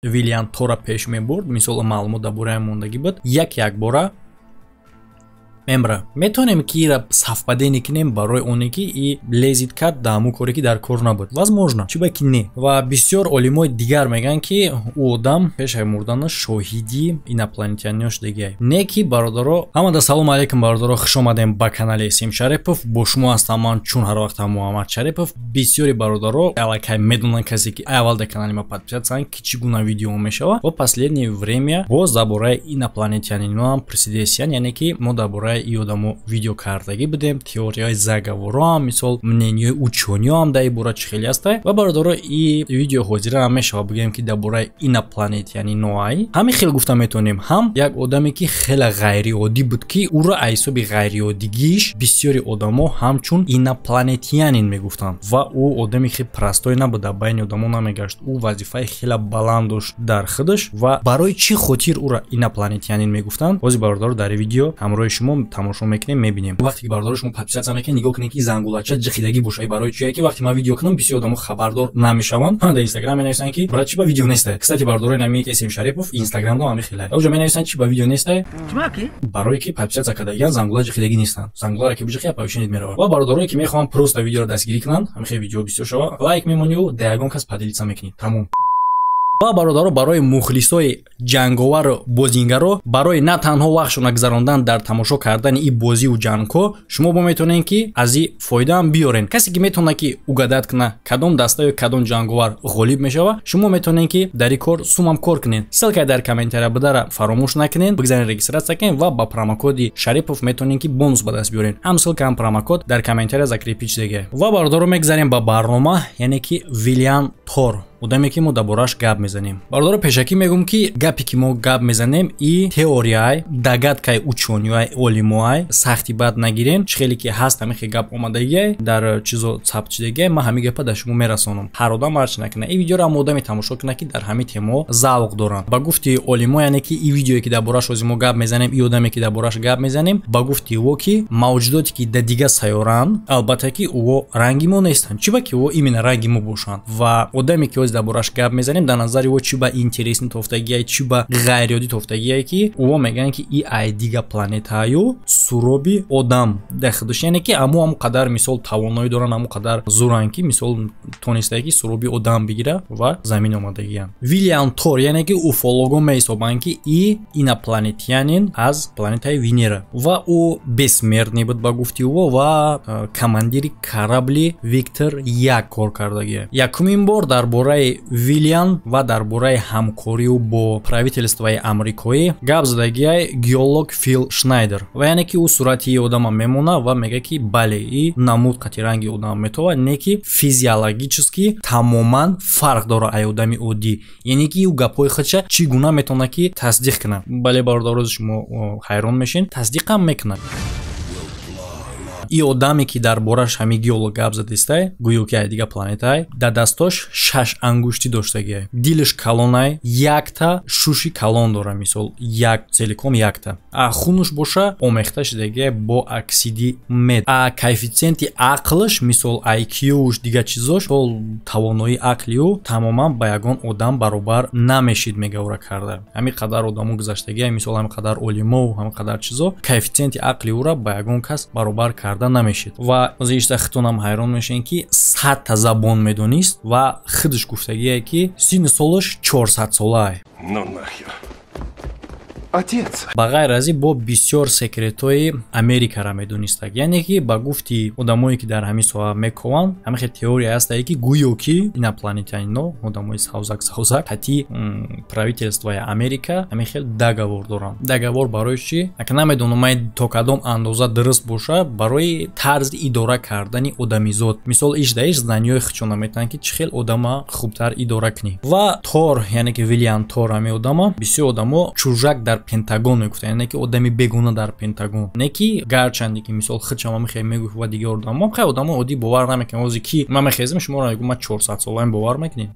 Вилям Тора пеш мебурд, мисол, маълумот дар бораи мондагӣ буд, як якбора мемра. Метавонем, ки ира совпадение кунем барои оне, ки и лезить кард дар ҳамун коре, ки дар кор набуд. Возможно, чӣ ба ки не. Ва бисёр олимои дигар мегӯянд, ки ӯ одам пешаи мурданаш шоҳиди инопланетяниё шудагиай. Не ки, бародаро, ҳамада салому алейкум, бародаро, хуш омадем ба канали Сим Шарипов. Бо шумо ҳастам ман, чун ҳар вақт, Муҳаммад Шарипов. Бисёри бародаро аллакай медонанд, касе ки аввал дар канали ма подписаться, ки чӣ гуна видео мешава. Во последнее время боз дар бораи инопланетяниноам присидесиян, яъне ки мо дар бораи и одамо видео кардагӣ будем, теорияи заговороам, мисол, мнениёи учёныёам дар ин бора чӣ хеле ҳастай. Ва, бародаро, и видео ҳозира мешава, бигӯем, ки дар бораи инопланетяниноай. Ҳамин хел гуфта метавонем, ҳам як одаме, ки хеле ғайриоддӣ буд, ки ӯро аз ҳисоби ғайриоддигиш бисёри одамо ҳамчун инопланетянин мегуфтанд. Ва ӯ одами хеле простой набуд, дар байни одамо намегашт, ӯ вазифаи хеле баланд дошт дар худаш. Ва барои чӣ хотир ӯро инопланетянин мегуфтанд, ҳозир, бародаро, дар видео ҳамроҳи шумо тамошо мекунем, мебинем. Вақте ки, бародаро, шумо подписаться мекунед, нигоҳ кунед, ки зангулача ҷихидагӣ боша. Барои чие ки вақте ман видео кунам, бисёр одамо хабардор намешаванд. Дар Инстаграм менависанд, ки брат, чи ба видео нестай? Кстати, бародарои, нами Эсем Шарипов Инстаграм дом, ҳами хелай оҷо менависанд, чи ба видео нестай. Барое ки подписаться кардагиян, зангула ҷихидагӣ нестанд. Зангуларо ки биҷихи, оповещение меравад. Ва бародарое, ки мехоҳанд просто видеоро дастгирӣ кунанд, ҳами хел видео бисёр шава, лайк мемонию да ягон кас поделиться мекунӣ, тамом. Ва, бародаро, барои мухлисои ҷанговару бозингаро, барои на танҳо вақтшона гузарондан дар тамошо кардани и бозиву ҷангҳо, шумо бо метавонед, ки аз и фоидаам биёрен. Касе ки метавонад, ки угадать куна, кадом даста ё кадом ҷанговар ғолиб мешава, шумо метавонед, ки дар ин кор сумам кор кунед. Ссылкаи дар комментария будара фаромӯш накунед, бигзарен, регистрация кунед ва ба промокоди Шарипов метавонед, ки бонус ба даст биёред. Ҳам ссылка, ҳам промокод дар комментария закрепить шудагия. Ва, бародаро, мегзарем ба барнома, яъне ки Вилям Тор, одаме, ки мо дар борааш гап мезанем. Бародаро, пешакӣ мегӯм, ки гапе, ки мо гап мезанем, и теорияй, догадкаи учёныйай, олимоай, сахти бад нагирен. Чӣ хеле ки ҳаст, ҳамин хел гап омадагиай, дар чизо сабт шудагиай, ман ҳамин гапа дар шумо мерасонам. Ҳар одам ҳарчи накунад, ин видеоро ҳам одаме тамошо кунад, ки дар ҳамин темао завқ доранд. Ба гуфти олимо, яъне ки ин видеое, ки дар борааш ҳозир мо гап мезанем, ин одаме, ки дар борааш гап мезанем, ба гуфти ӯ, ки мавҷудоте, ки дар дигар сайёраанд, албатта ки ӯ ранги мо нестанд. Чӣ ба ки ӯ именно ранги мо бошанд? Ва одаме, ки ҳозир дар борааш гап мезанем, дар назари ӯ чӣ ба интересный тофтагиай, чӣ ба ғайриоддӣ тофтагиай, ки ӯ мегӯянд, ки и ай дига планетаю суроби одам дар худаш, яъне ки аму қадар, мисол, тавоноӣ доранд, аму қадар зуранд, ки, мисол, тонистае, ки суроби одам бигира ва замин омадагиянд. Вилям Тор, яъне ки уфолого меҳисобанд, ки и инопланетянин аз планетаи Венера ва ӯ бессмертный буд, ба гуфти ӯ, ва командири корабли Виктор 1 кор кардагия. Якумин бор дар бораи Вилям ва дар бораи ҳамкориу бо правительствои амрикоӣ гап задагиай геолог Фил Шнайдер. Ва яъне ки ӯ сурати одама мемона ва мега, ки бале, и намуд қати ранги одама метовад, не ки физиологически тамоман фарқ дорад ай одами оддӣ. Яъне ки ӯ гапҳои худша чӣ гуна метавонад, ки тасдиқ кунад? Бале, бародарози, шумо ҳайрон мешин, тасдиқам мекунад. И одаме, ки дар бораш ҳамин геолог гап задистай, гӯё ки ай дига планетае, дар дастош шаш ангуштӣ доштагиай, дилаш калонай, якта шуши калон дора, мисол, як целиком якта, а хунуш боша омехта шудагиай бо оксиди мед, а коэффициенти ақлш, мисол, IQ-уш, дига чизош, мисол, тавоноии ақли ӯ тамоман ба ягон одам баробар намешид, мега. Ура карда ҳамин қадар одамо гузаштагиай, мисол, ҳамин қадар олимову ҳамин қадар чизо, коэффициенти ақли ӯра ба ягон кас баробар карда намешид. Ва зишта хитонам ҳайрон мешавем, ки 100-та забон медонист ва худаш гуфтагие, ки синну солаш 400 солае. Ну нахер. Отец. Ба ғайр аз ин, бо бисёр секретҳои Америкаро медонистаг. Яъне ки ба гуфти одамое, ки дар ҳамин соҳа мекованд, ҳамин хел теория ҳастае, ки гӯё ки инопланетянино, одамои савзак савзак, ҳати правительствои Америка ҳамин хел договор доранд. Договор барои чӣ, ака намедонам, ман то кадом андоза дуруст боша, барои тарзи идора кардани одамизод. Мисол, иш да иш знаниёи худшон наметавонанд, ки чӣ хел одама хубтар идора кунӣ. Ва Тор, яъне ки Вилям Тор, ҳамин одама бисёр одамо чужак дар Пентагон мегуфтанд, яъне ки одами бегуна дар Пентагон. Не ки гарчанде ки, мисол, худшам ҳамин мегуфт ва дигар одамо, хай, одамо оддӣ бовар намекунанд. Ҳозир ки ман мехезам, шуморо мегӯм, ман 400 солаем, бовар мекунед?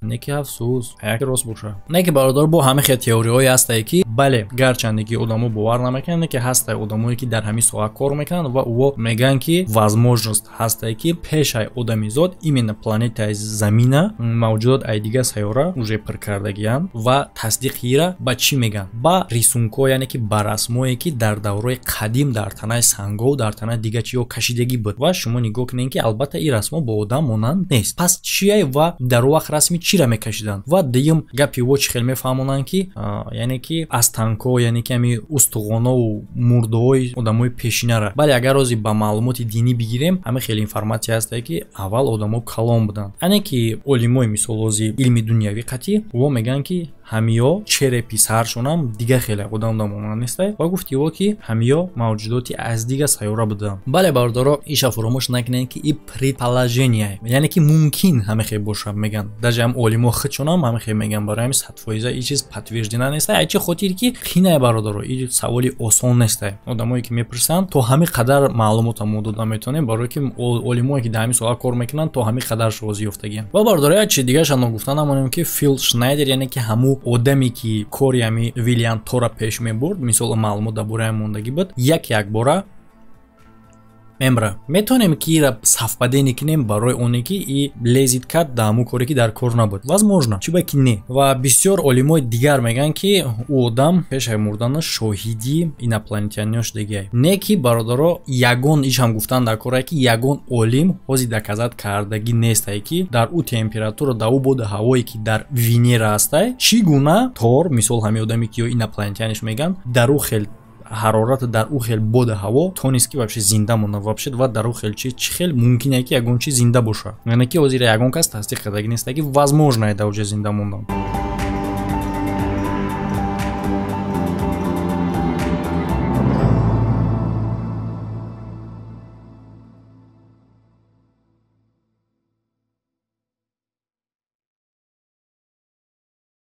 Не ки афсӯс, як рост боша. Не ки, бародар, бо ҳамин хел теориҳое ҳастае, ки Бале, гарчанде ки одамо бовар намекунанд, ки ҳастай одамое, ки дар ҳамин соҳа кор мекунанд ва ӯ мегӯянд, ки возможность ҳастай, ки пешай одамизод именно планетаи Замина мавҷудот ай дигар сайёра уже пир кардагиянд. Ва тасдиқи ира ба чӣ мегӯянд? Ба рисункҳо, яъне ки ба расмое, ки дар давраи қадим дар танаи сангов, дар танаи дигар чиҳо кашидагӣ буд. Ва шумо нигоҳ кунед, ки албатта ин расмо бо одам монанд нест. Пас чие ва дар он вақт расми чиро мекашиданд? Ва дуюм гапи во чӣ хел мефаҳмонанд, ки яъне ки останко, яъне ки ҳами устухонову мурдаҳои одамои пешинара. Бале, агар рози ба маълумоти динӣ бигирем, ҳама хеле информатсия ҳастае, ки аввал одамо калон буданд. Ане ки олимои, мисол, ози илми дунявӣ қатъӣ во мегӯянд, ки ҳамиё черепи саршонам дига хеле одам монанд нестай. Ва гуфти во, ки ҳамиё мавҷудоти аз дигар сайёра буданд. Бале, бародаро, иша фуромӯш накунед, ки и предположение, яъне ки мумкин ҳама хел боша, мегӯянд. Даже ҳам олимо худшонам ҳама хел мегӯянд. Барои ҳами 100% и чиз подтверждена нестай. Ай чи хотир ки қинае, бародаро, и саволи осон нестай. Одамое, ки мепурсанд, то ҳамин қадар маълумота мо дода метавонем, барое ки олимое, ки дар ҳамин соҳа кор мекунанд, то ҳамин қадар розӣ ёфтагианд. Ва, бародаро, як чизи дигараша ногуфта намонем, ки Фил Шнайдер, яъне ки ҳамун одаме, ки кори ҳами Вилям Тора пеш мебурд, мисол, маълумот дар бораи мондагӣ буд, як якбора мемра. Метавонем, ки ира совпадение кунем, барои оне ки и лезит кард дар ҳамун коре, ки дар кор набуд. Возможно, чӣ ба ки не. Ва бисёр олимои дигар мегӯянд, ки ӯ одам пешаи мурданаш шоҳиди инопланетяниё шудагиай. Не ки, бародаро, ягон иш ҳам гуфтан дар корае, ки ягон олим ҳозир доказать кардагӣ нестае, ки дар ӯ температура, дар ӯ боду ҳавое, ки дар Венера ҳастай, чӣ гуна Тор, мисол, ҳамин одаме, ки ё инопланетяниш мегӯянд, дар ӯ хел ҳарорат, дар ӯ хел боду ҳаво тонист, ки вообще зинда монад вообще. Ва дар ӯ хел чи чӣ хел мумкине, ки ягон чи зинда боша? Яъне ки ҳозир ягон кас тасдиқ кардагӣ неста, ки возможно дар оҷа зинда мондан.